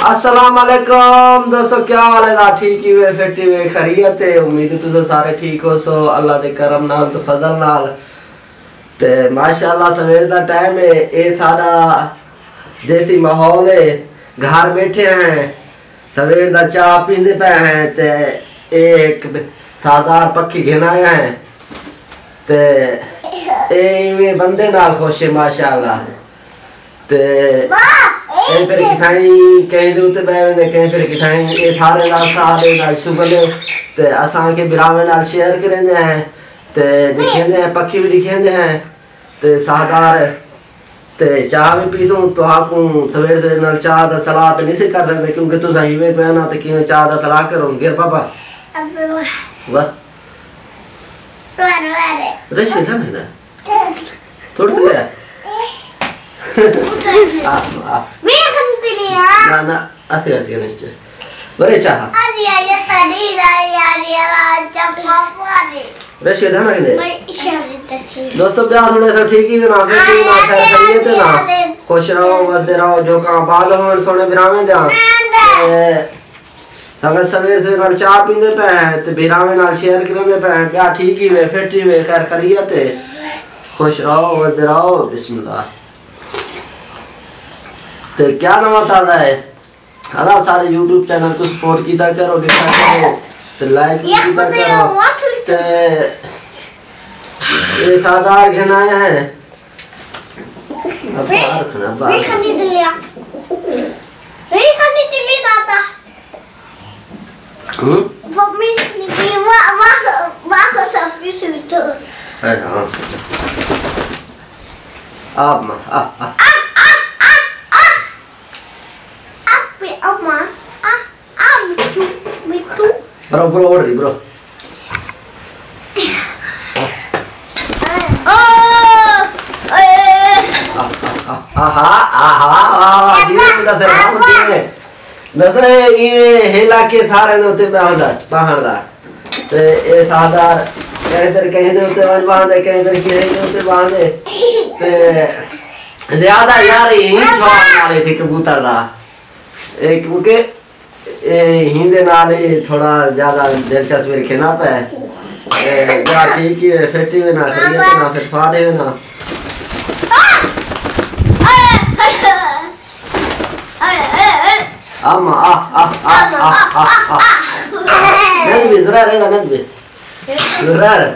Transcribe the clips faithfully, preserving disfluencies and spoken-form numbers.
السلام علیکم دوستو، کیا حال ہے؟ ٹھیک ہی وے، فٹ ہی وے، خیریت ہے؟ امید ہے تساں سارے ٹھیک ہو سو اللہ دے کرم نال تے فضل نال۔ تے ماشاءاللہ سویر دا ٹائم ہے، اے سارا دیسی ماحول ہے، گھر بیٹھے ہیں، سویر دا چاہ پیندے پے ہیں۔ تے اے ایک سردار پکھی گھن آیا ہے، تے اے ایویں بندے نال خوش ہے ماشاءاللہ۔ تے کہیں پھر کتھائیں کہیں دے اتے بہ ویندے، کہیں پھر کتھائیں۔ اے سارے دا سارے دا شغل ہے۔ تے اساں کے براویں نال شیئر کریندے ہیں، تے ݙکھیندے ہیں، پکھی بھی ݙکھیندے ہیں۔ تے ساہدار تے چاہ بھی پیسوں، تو آکوں سویر سویر نال چاہ دا صلاح تے نہیں سے کر سکدے، کیونکہ تساں ہیوے کوئی نہ تے کیویں چاہ دا صلاح کرو۔ گر پاپا۔ واہ۔ رشے تھا میرا۔ تھوڑا سا لے آ۔ آ، آ۔ نہ، نہ، اسی، اسی، اسی۔ بڑے چاہا۔ رشید ہے نا کہ نہیں؟ دوستو، بیا تھوڑے سا ٹھیک ہی نا، فٹ ہی نا، خیر خیریت ہے نا؟ خوش رہو، ودے رہو، جو کام آباد ہون سونے براویں دے۔ تے سنگت سویر سویر نال چاہ پیندے پے ہیں، تے براویں نال شیئر کریندے پے ہیں، بیا ٹھیک ہی وے، فٹ ہی وے، خیر خیریت ہے۔ خوش رہو، ودے رہو، بسم اللہ۔ تے کیا نواں تازہ ہے؟ ادا ساݙے یوٹیوب چینل کوں سپورٹ کیتا کرو، ݙٹھا کرو، تے لائک وی کیتا کرو۔ تے اے ساہدار گھن آیا ہے۔ ابا رکھنا، ابا۔ ہوں؟ اے ہاں۔ آپ ماں، آ، آ۔ برو، برو، اوڑ رہی، برو۔ آہا، آہا، آہا، جی، جی، دس، دس، دس، اے، ایویں ہیلا کے سارے دے اتے باہر دا، باہر دا۔ تے اے ساہدار کہیں پھر کہیں دے اتے ونڄ ٻاہندے، کہیں پھر کہیں دے اتے ٻاہندے۔ تے زیادہ یار اے ہی شوق نال اے تھی کبوتر دا۔ اے کیونکہ اے ہیندے نال اے تھوڑا زیادہ دلچسپی رکھے نا پے۔ تے جا ٹھیک ہی ہے، فٹ ہی ہوئے نا، خیریت ہے نا، فٹ فاٹ ہی ہوئے نا۔ آما، آ، آ، آ۔ نند بھی، ذرا رہ جا، نند بھی۔ ذرا رہ۔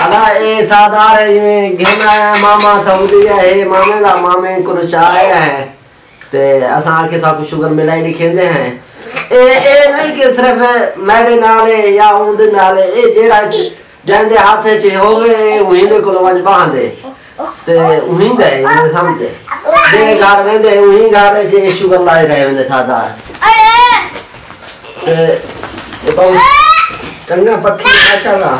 ادا اے ساہدار ہے، ایویں گھن آیا ماما سعودی ہے، اے مامے دا، مامے کولوں چا آیا ہے۔ تے اساں آکھے ساکوں شوگر ملائی ݙکھیندے ہیں۔ اے، اے نہیں کہ صرف میݙے نال ہے یا اوندے نال ہے، اے جیڑھا جیندے ہتھ اچ ہووے، اے اوہیندے کولوں ونڄ ٻاہندے۔ تے اوہیندے، اے سمجھے۔ جیڑھے گھر ویندے، اوہیں گھر اچ اے شوگر لائے رہ ویندے ساہدار۔ تے اے بہت چنڳا پکھی، ماشاءاللہ۔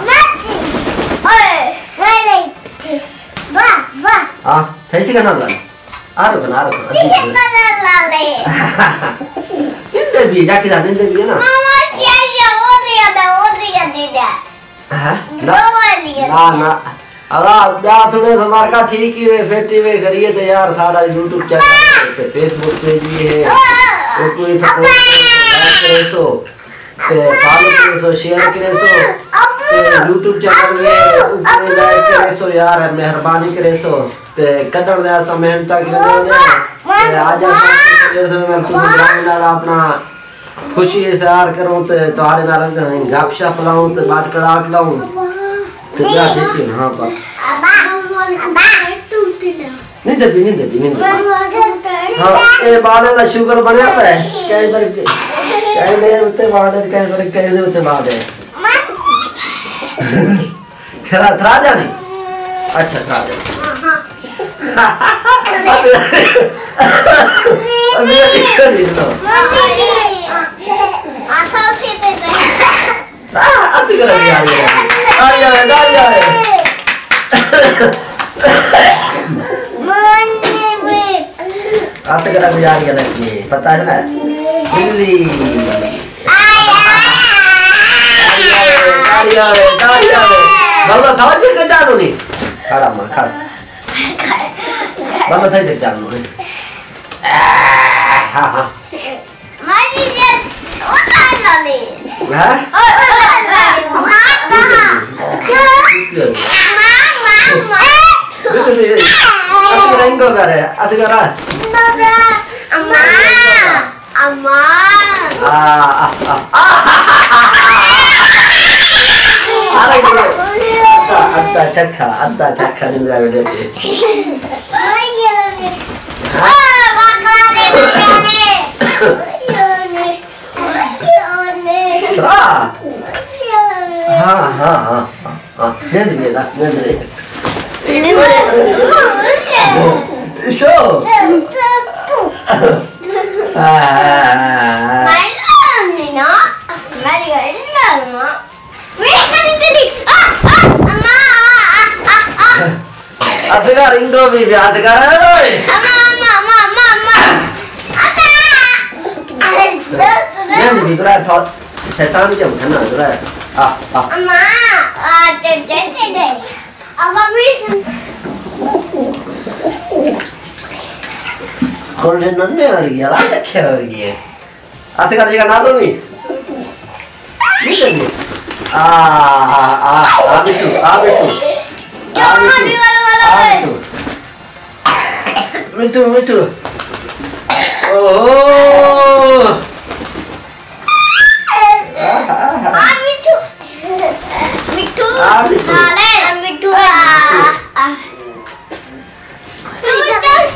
ہاں، تھئی چکا نام لڳا۔ آ رکو نا، آ رکو نا۔ نندے بھی، جا کے جا، نندے بھی ہے نا۔ ہاں؟ نہ، نہ۔ اللہ، ٻیا تھوڑے سا مارکا ٹھیک ہی وے، فٹ ہی وے، خیریت ہے یار، سارا یوٹیوب چینل ہے، تے فیس بک پیج بھی ہے۔ او کوئی سپورٹ کرے سو۔ تے فالو کریسو، شیئر کریسو، تے یوٹیوب چینل وی اوپر لائک کریسو یار، مہربانی کریسو۔ تے کڈݨ دے اساں محنت کریندے ہوندے ہیں۔ تے اڄ اساں تساں نال اپݨا خوشی اظہار کروں تے تہاݙے نال گپ شپ لاؤں تے ٻٹ کڑاک لاؤں۔ تے ٻیا ٹھیک ہے، ہاں پا۔ نہیں دبی، نہیں دبی، نہیں دبی۔ ہاں، اے باݨے دا شوگر بݨیا پئے۔ کہیں پر، کہیں دے اتے باݨے، کہیں پر، کہیں دے اتے باݨے۔ کھرا تھرا جانی؟ اچھا، تھرا جانی۔ آ، ادھ گرم یار، یار۔ آ، یار، آ، یار۔ ادھ گرم یار، یار، پتہ ہے نا؟ بلی۔ تاڑی آوے، تاڑی آوے۔ بابا، تھا جی کے جانو نہیں؟ کھڑا ماں، کھڑا۔ بابا، تھا جی کے جانو نہیں؟ ہاں، ہاں۔ ماسی جی، اتھاں لے۔ ہاں؟ اور اتھاں لے۔ ماں کہاں؟ ٹھیک ہے۔ ماں، ماں، ماں۔ بالکل نہیں۔ ادھ کرا انگو کرے، ادھ کرا۔ بابا، اماں، اماں۔ آ، آ، آ، آ۔ آ رہا ہے۔ اتا، اتا چکھا، اتا چکھا نندرا بیٹے۔ او، بکرا دے بچارے۔ ہاں۔ ہاں، ہاں، ہاں، ہاں، ہاں۔ نیند لے نا، نیند لے۔ شو۔ ہاں، ہاں، ہاں، ہاں۔ ادھکا رنگو بھی بھی ادھکا۔ نہیں، نہیں، ادھر آ، تھا، شیطان کیا اٹھا نا، ادھر آ۔ آ، آ۔ کون ہے ننے ورگی، اللہ رکھے ورگی ہے۔ ادھکا جگہ نہ دو نہیں۔ نہیں کرنی۔ آ، آ، آ، آ، مٹھو، آ، مٹھو۔ آ، مٹھو۔ آ، مٹھو۔ مٹھو، مٹھو۔ اوہو۔ آ، مٹھو۔ مٹھو۔ آ، مٹھو۔ آ، مٹھو۔ آ، آ۔ چل،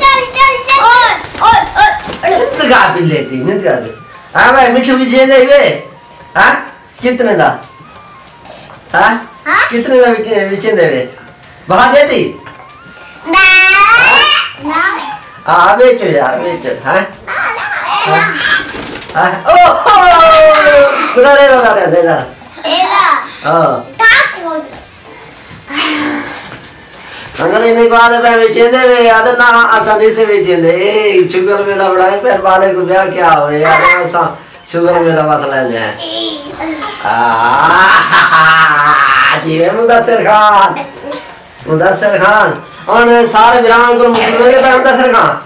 چل، چل، چل۔ اور، اور، اور۔ نند کا پی لیتی، نند کا پی۔ ہاں بھائی، مٹھو بھی چاہیے ہی بے۔ ہاں؟ کتنے دا؟ ہاں؟ ہاں؟ کتنے دا وچ-، وچیندے وے؟ بہا دیتی؟ نہ۔ نہ۔ ہاں، بیچو یار، بیچو۔ ہاں؟ ہاں؟ ہاں؟ او ہو! خدا رے، خدا رے، دے دا۔ دے دا۔ ہاں۔ تھا کون؟ اگر انہیں کو آدھے پہ وچیندے وے، آدھے نہ، اساں نہیں سے وچیندے۔ اے، شوگر میلا بڑھائے، پھر والے کو بیا کیا ہوئے؟ یار، اساں شوگر میلا مت لے لے۔ آہ، جی میں مدثر خان۔ مدثر خان۔ ہن سارے بھراواں کو مکلوے پہ مدثر خان۔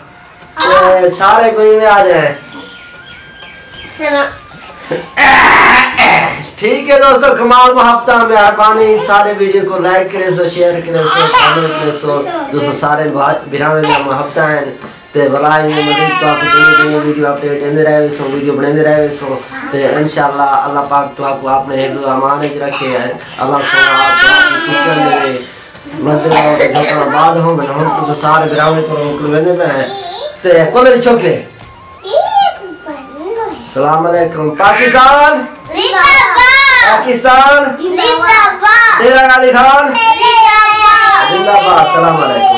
تے سارے کوئی میں آ جائیں۔ سلام۔ ٹھیک ہے دوستو، کمال محبتاں، مہربانی، سارے ویڈیو کو لائک کرے سو، شیئر کرے سو، کمنٹ کرے سو۔ دوستو سارے بھا-، بھراواں دا محبتاں ہیں۔ تے بھلا ایویں مزید تو آپ کو چنگی چنگی ویڈیو اپڈیٹ دیندے رہے سو، ویڈیو بنیندے رہے سو۔ تے انشاءاللہ اللہ پاک تو آپ کو اپنے حفظ و امان وچ رکھے۔ اللہ سبحانہ آپ کو آپ کی خوشیاں دے۔ مندر آؤ تے جھوکݨ بعد ہو، میں ہݨ تساں سارے بھراواں کولوں مکلویندے پئے ہیں۔ تے کولے دی چھوکرے۔ سلام علیکم۔ پاکستان۔ زندہ باد۔ پاکستان۔ زندہ باد۔ ڈیرہ غازی خان۔ زندہ باد۔ زندہ باد۔ سلام علیکم۔